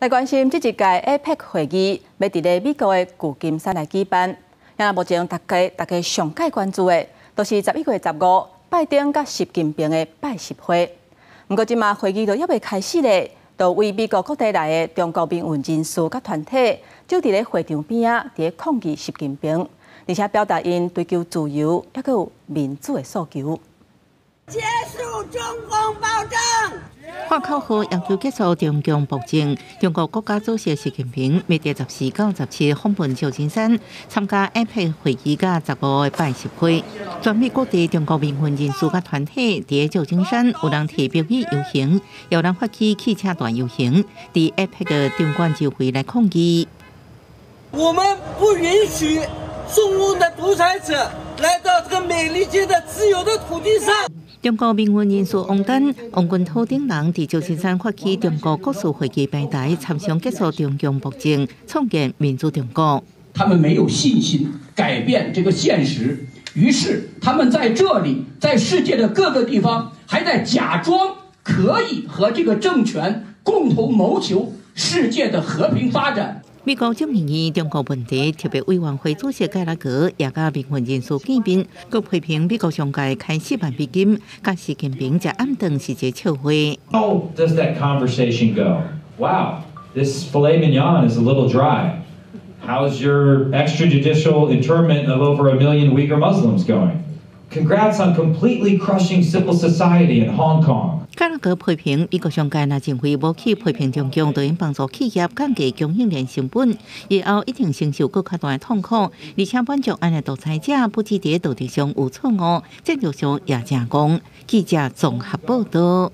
來關心這一屆 APEC 會議，欲佇咧美國的舊金山來舉辦。那目前大家上蓋關注的，就是11月15，拜登佮習近平的拜習會。毋過這馬會議都猶未開始咧，就對美國各地來的中國民運人士佮團體，就佇咧會場邊仔，佇咧抗議習近平，而且表達𪜶追求自由猶閣有民主的訴求。結束中共暴政。喊口號要求結束中共暴政。中國國家主席習近平欲佇14到17訪問舊金山，參加 APEC 會議佮15的拜習會。全美各地中國民運人士佮團體佇舊金山，有人提標語遊行，有人發起汽車大遊行，佇 APEC 的場館周圍來抗議。我們不允許中共的獨裁者來到這個美利堅的自由的土地上。中國民運人士王丹、王軍濤等人佇舊金山發起中國國事會議平台，參詳結束中共暴政，創建民主中國。他們沒有信心改變這個現實，於是他們在這裡，在世界的各個地方，還在假裝可以和這個政權共同謀求世界的和平發展。美國眾議院中國問題特別委員會主席蓋拉格也佮民運人士見面，閣批評美國商界開4萬美金，佮習近平食暗頓是一個笑話。 How does that conversation go? Wow, this filet mignon is a little dry. How's your extrajudicial internment of over a million Uyghur Muslims going? Congrats on completely crushing civil society in Hong Kong. 蓋拉格批評美國商界若認為無去批評中共，就會幫助企業降低供應鏈成本，以後一定承受閣較大的痛苦。而且滿足按呢獨裁者不止佇道德上有錯誤，戰略上也成功。記者綜合報道。